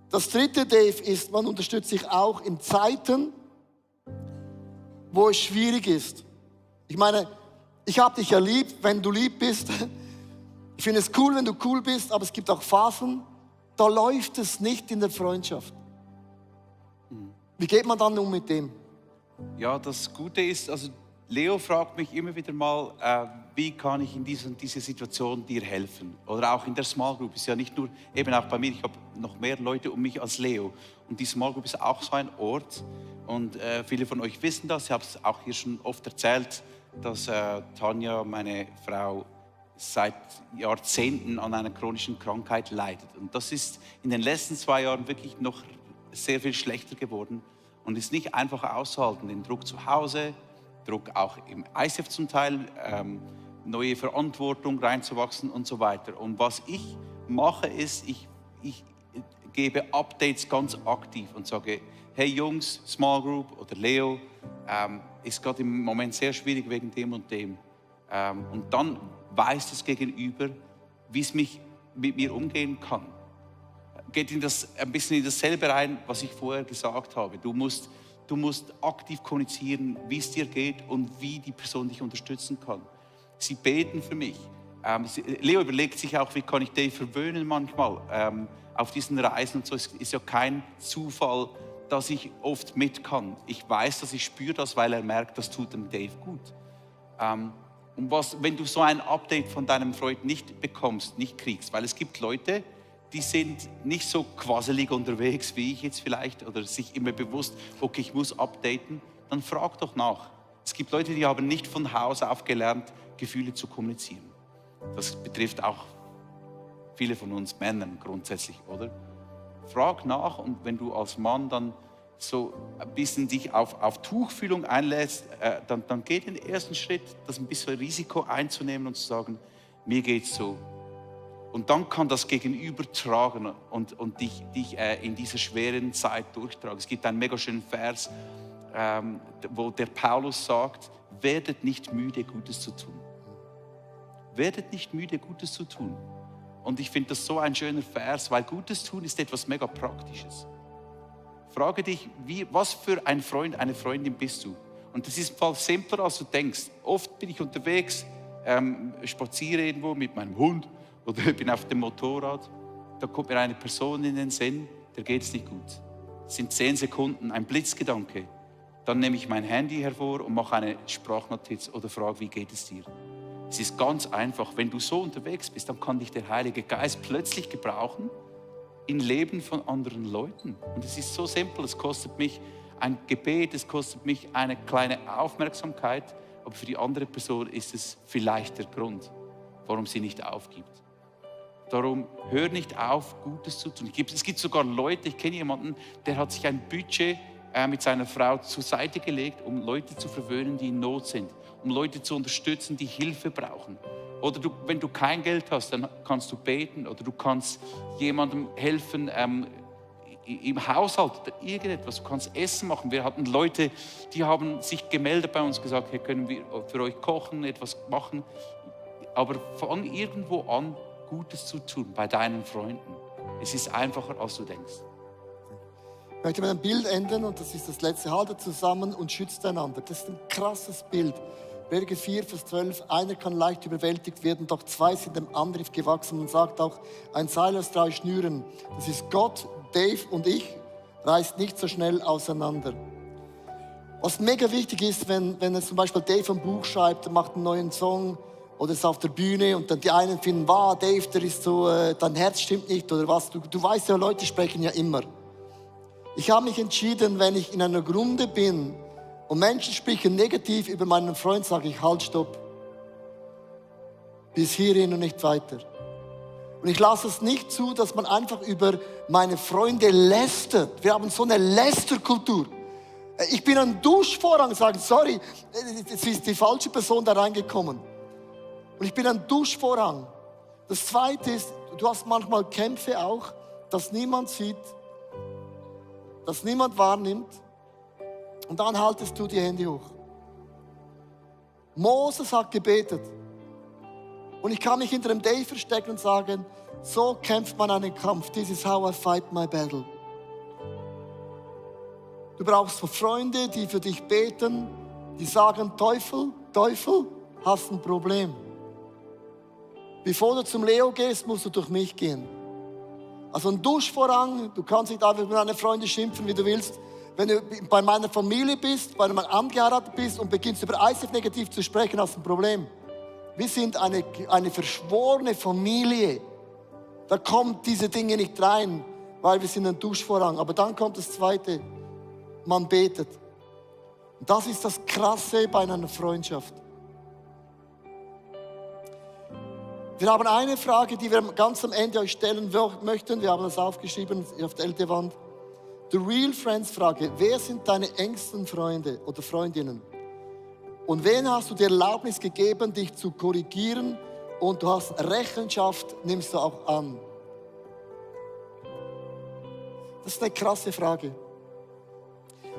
Speaker 1: Das Dritte, Dave, ist, man unterstützt sich auch in Zeiten, wo es schwierig ist. Ich meine, ich habe dich ja lieb, wenn du lieb bist. Ich finde es cool, wenn du cool bist, aber es gibt auch Phasen, da läuft es nicht in der Freundschaft. Wie geht man dann um mit dem?
Speaker 2: Ja, das Gute ist, also Leo fragt mich immer wieder mal, wie kann ich in dieser Situation dir helfen? Oder auch in der Small Group, ist ja nicht nur, eben auch bei mir, ich habe noch mehr Leute um mich als Leo. Und die Small Group ist auch so ein Ort. Und viele von euch wissen das, ich habe es auch hier schon oft erzählt, dass Tanja, meine Frau, seit Jahrzehnten an einer chronischen Krankheit leidet. Und das ist in den letzten 2 Jahren wirklich noch sehr viel schlechter geworden und ist nicht einfach auszuhalten. Den Druck zu Hause, Druck auch im ICF zum Teil, neue Verantwortung reinzuwachsen und so weiter. Und was ich mache ist, ich gebe Updates ganz aktiv und sage, hey Jungs, Small Group oder Leo, ist gerade im Moment sehr schwierig wegen dem und dem. Und dann weiß das Gegenüber, wie es mit mir umgehen kann. Geht ein bisschen in dasselbe rein, was ich vorher gesagt habe. Du musst aktiv kommunizieren, wie es dir geht und wie die Person dich unterstützen kann. Sie beten für mich. Leo überlegt sich auch, wie kann ich Dave verwöhnen manchmal. Auf diesen Reisen und so ist ja kein Zufall, dass ich oft mit kann. Ich weiß, dass ich spüre das, weil er merkt, das tut dem Dave gut. Und wenn du so ein Update von deinem Freund nicht bekommst, nicht kriegst, weil es gibt Leute, die sind nicht so quasselig unterwegs wie ich jetzt vielleicht oder sich immer bewusst, okay, ich muss updaten, dann frag doch nach. Es gibt Leute, die haben nicht von Haus auf gelernt, Gefühle zu kommunizieren. Das betrifft auch viele von uns Männern grundsätzlich, oder? Frag nach und wenn du als Mann dann so ein bisschen dich auf Tuchfühlung einlässt, dann geh den ersten Schritt, das ein bisschen Risiko einzunehmen und zu sagen, mir geht's so. Und dann kann das Gegenüber tragen und dich in dieser schweren Zeit durchtragen. Es gibt einen mega schönen Vers, wo der Paulus sagt, werdet nicht müde, Gutes zu tun. Werdet nicht müde, Gutes zu tun. Und ich finde das so ein schöner Vers, weil Gutes tun ist etwas mega Praktisches. Frage dich, was für ein Freund, eine Freundin bist du? Und das ist im Fall simpler, als du denkst. Oft bin ich unterwegs, spaziere irgendwo mit meinem Hund oder bin auf dem Motorrad. Da kommt mir eine Person in den Sinn, der geht es nicht gut. Es sind 10 Sekunden, ein Blitzgedanke. dann nehme ich mein Handy hervor und mache eine Sprachnotiz oder frage, wie geht es dir? Es ist ganz einfach. Wenn du so unterwegs bist, dann kann dich der Heilige Geist plötzlich gebrauchen im Leben von anderen Leuten. Und es ist so simpel, es kostet mich ein Gebet, es kostet mich eine kleine Aufmerksamkeit, aber für die andere Person ist es vielleicht der Grund, warum sie nicht aufgibt. Darum hör nicht auf, Gutes zu tun. Es gibt sogar Leute, ich kenne jemanden, der hat sich ein Budget mit seiner Frau zur Seite gelegt, um Leute zu verwöhnen, die in Not sind, um Leute zu unterstützen, die Hilfe brauchen. Oder wenn du kein Geld hast, dann kannst du beten oder du kannst jemandem helfen im Haushalt oder irgendetwas. Du kannst Essen machen. Wir hatten Leute, die haben sich gemeldet bei uns, gesagt, hey, können wir für euch kochen, etwas machen. Aber fang irgendwo an, Gutes zu tun bei deinen Freunden. Es ist einfacher, als du denkst.
Speaker 1: Ich möchte mit einem Bild enden und das ist das letzte. Haltet zusammen und schützt einander. Das ist ein krasses Bild. Prediger 4, Vers 12. Einer kann leicht überwältigt werden, doch zwei sind dem Angriff gewachsen. Und sagt auch, ein Seil aus 3 Schnüren. Das ist Gott, Dave und ich, reißt nicht so schnell auseinander. Was mega wichtig ist, wenn es zum Beispiel Dave ein Buch schreibt, macht einen neuen Song, oder ist auf der Bühne und dann die einen finden, wow, Dave, der ist so, dein Herz stimmt nicht oder was. Du weißt ja, Leute sprechen ja immer. Ich habe mich entschieden, wenn ich in einer Runde bin und Menschen sprechen negativ über meinen Freund, sage ich, halt, stopp. Bis hierhin und nicht weiter. Und ich lasse es nicht zu, dass man einfach über meine Freunde lästert. Wir haben so eine Lästerkultur. Ich bin an den Duschvorhang und sage, sorry, jetzt ist die falsche Person da reingekommen. Und ich bin ein Duschvorhang. Das Zweite ist, du hast manchmal Kämpfe auch, dass niemand sieht, dass niemand wahrnimmt. Und dann haltest du die Hände hoch. Moses hat gebetet. Und ich kann mich hinter dem Dave verstecken und sagen, so kämpft man einen Kampf. This is how I fight my battle. Du brauchst Freunde, die für dich beten, die sagen, Teufel, hast ein Problem. Bevor du zum Leo gehst, musst du durch mich gehen. Also ein Duschvorhang, du kannst nicht einfach mit deinen Freunden schimpfen, wie du willst. Wenn du bei meiner Familie bist, bei jemandem angeheiratet bist und beginnst über ICF negativ zu sprechen, hast du ein Problem. Wir sind eine verschworene Familie. Da kommen diese Dinge nicht rein, weil wir sind ein Duschvorhang. Aber dann kommt das Zweite, man betet. Und das ist das Krasse bei einer Freundschaft. Wir haben eine Frage, die wir ganz am Ende euch stellen möchten. Wir haben das aufgeschrieben auf der LT-Wand. The Real Friends Frage. Wer sind deine engsten Freunde oder Freundinnen? Und wen hast du die Erlaubnis gegeben, dich zu korrigieren? Und du hast Rechenschaft, nimmst du auch an? Das ist eine krasse Frage.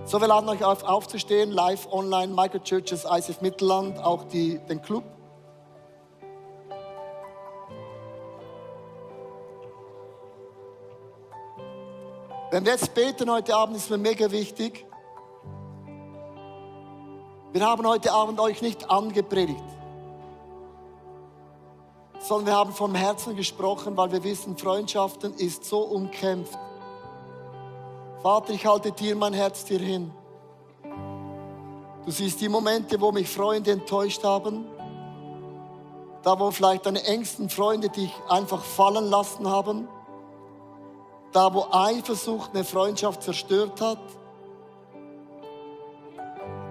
Speaker 1: So, wir laden euch aufzustehen, live, online, Microchurches, ICF Mittelland, auch den Club. Wenn wir jetzt beten heute Abend, ist mir mega wichtig. Wir haben heute Abend euch nicht angepredigt, sondern wir haben vom Herzen gesprochen, weil wir wissen, Freundschaften ist so umkämpft. Vater, ich halte dir mein Herz dir hin. Du siehst die Momente, wo mich Freunde enttäuscht haben, da wo vielleicht deine engsten Freunde dich einfach fallen lassen haben, da wo Eifersucht eine Freundschaft zerstört hat,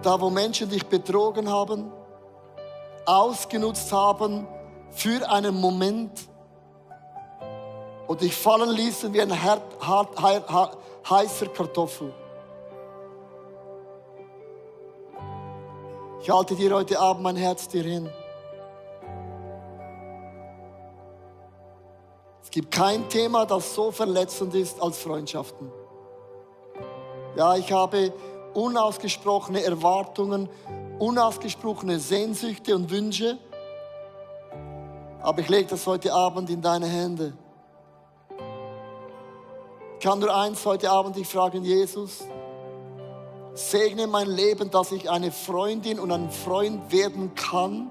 Speaker 1: da wo Menschen dich betrogen haben, ausgenutzt haben für einen Moment und dich fallen ließen wie ein heißer Kartoffel. Ich halte dir heute Abend mein Herz dir hin. Es gibt kein Thema, das so verletzend ist als Freundschaften. Ja, ich habe unausgesprochene Erwartungen, unausgesprochene Sehnsüchte und Wünsche. Aber ich lege das heute Abend in deine Hände. Ich kann nur eins heute Abend dich fragen, Jesus, segne mein Leben, dass ich eine Freundin und ein Freund werden kann,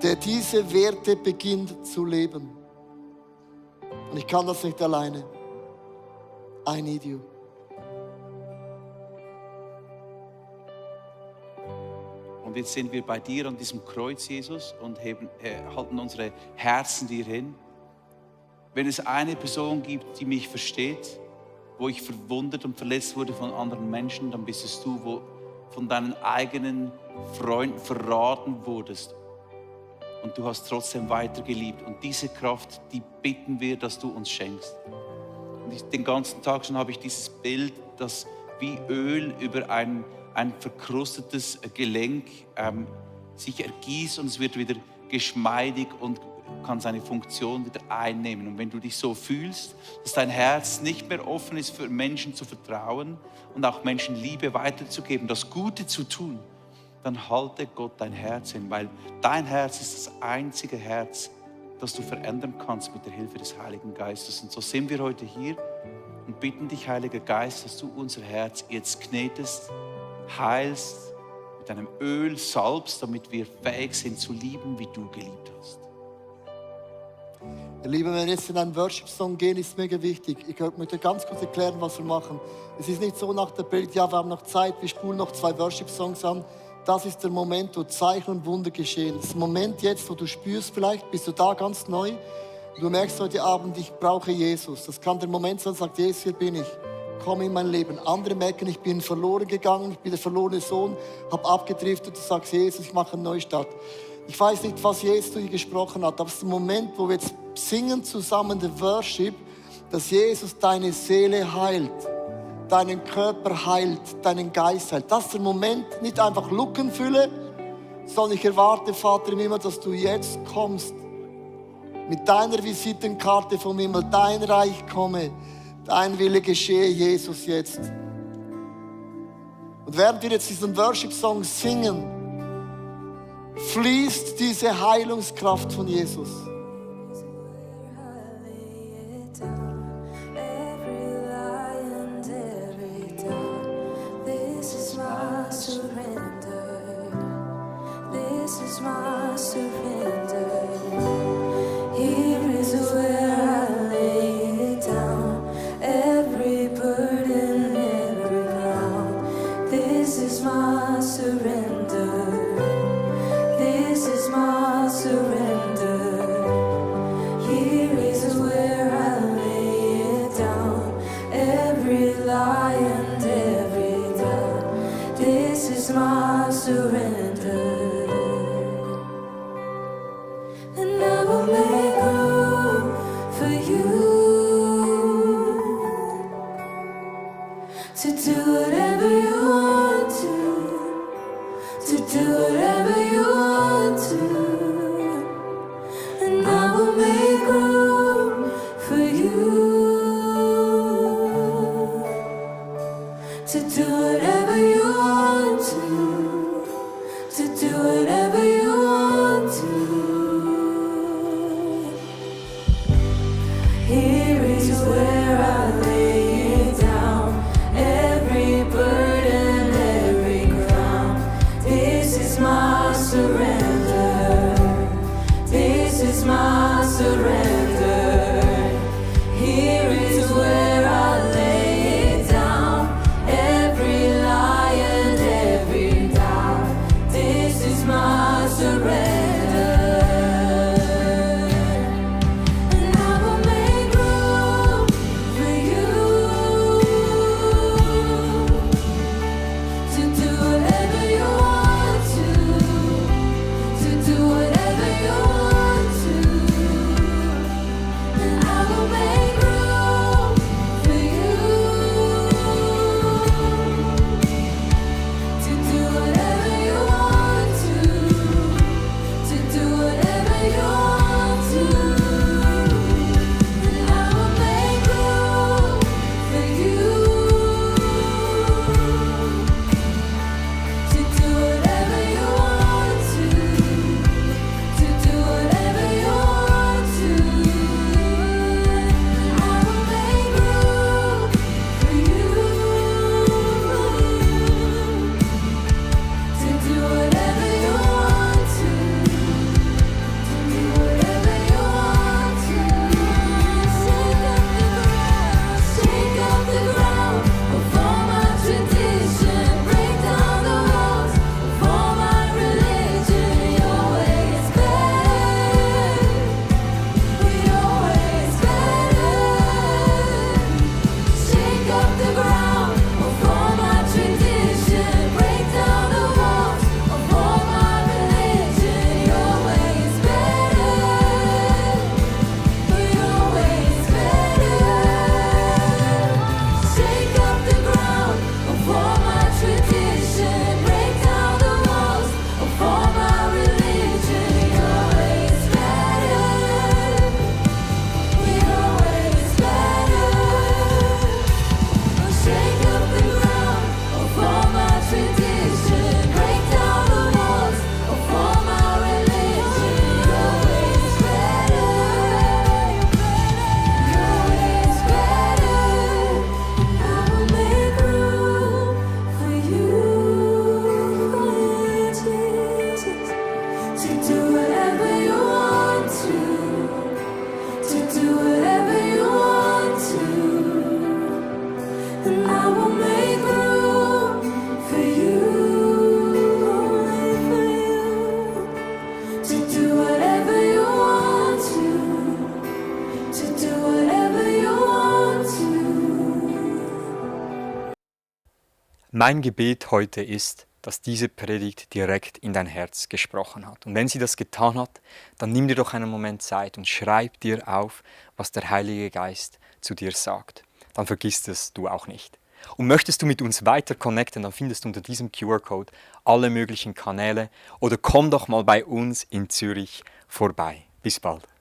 Speaker 1: der diese Werte beginnt zu leben. Und ich kann das nicht alleine. I need you.
Speaker 2: Und jetzt sind wir bei dir an diesem Kreuz, Jesus, und halten unsere Herzen dir hin. Wenn es eine Person gibt, die mich versteht, wo ich verwundet und verletzt wurde von anderen Menschen, dann bist es du, wo von deinen eigenen Freunden verraten wurdest. Und du hast trotzdem weiter geliebt. Und diese Kraft, die bitten wir, dass du uns schenkst. Und den ganzen Tag schon habe ich dieses Bild, das wie Öl über ein verkrustetes Gelenk sich ergießt und es wird wieder geschmeidig und kann seine Funktion wieder einnehmen. Und wenn du dich so fühlst, dass dein Herz nicht mehr offen ist, für Menschen zu vertrauen und auch Menschen Liebe weiterzugeben, das Gute zu tun, dann halte Gott dein Herz hin, weil dein Herz ist das einzige Herz, das du verändern kannst mit der Hilfe des Heiligen Geistes. Und so sind wir heute hier und bitten dich, Heiliger Geist, dass du unser Herz jetzt knetest, heilst, mit deinem Öl salbst, damit wir fähig sind zu lieben, wie du geliebt hast.
Speaker 1: Ihr Lieben, wenn wir jetzt in einen Worship-Song gehen, ist mega wichtig. Ich möchte ganz kurz erklären, was wir machen. Es ist nicht so nach der Predigt, ja, wir haben noch Zeit, wir spulen noch 2 Worship-Songs an. Das ist der Moment, wo Zeichen und Wunder geschehen. Das ist der Moment jetzt, wo du spürst, vielleicht bist du da ganz neu. Du merkst heute Abend, ich brauche Jesus. Das kann der Moment sein, sagt Jesus, hier bin ich. Komm in mein Leben. Andere merken, ich bin verloren gegangen, ich bin der verlorene Sohn, habe abgedriftet. Du sagst, Jesus, ich mache einen Neustart. Ich weiß nicht, was Jesus zu dir gesprochen hat, aber es ist der Moment, wo wir jetzt singen zusammen den Worship, dass Jesus deine Seele heilt, deinen Körper heilt, deinen Geist heilt. Das ist der Moment, nicht einfach Lückenfülle, sondern ich erwarte, Vater im Himmel, dass du jetzt kommst mit deiner Visitenkarte vom Himmel, dein Reich komme, dein Wille geschehe, Jesus, jetzt. Und während wir jetzt diesen Worship-Song singen, fließt diese Heilungskraft von Jesus.
Speaker 3: This is my mein Gebet heute ist, dass diese Predigt direkt in dein Herz gesprochen hat. Und wenn sie das getan hat, dann nimm dir doch einen Moment Zeit und schreib dir auf, was der Heilige Geist zu dir sagt. Dann vergisst es du auch nicht. Und möchtest du mit uns weiter connecten, dann findest du unter diesem QR-Code alle möglichen Kanäle oder komm doch mal bei uns in Zürich vorbei. Bis bald.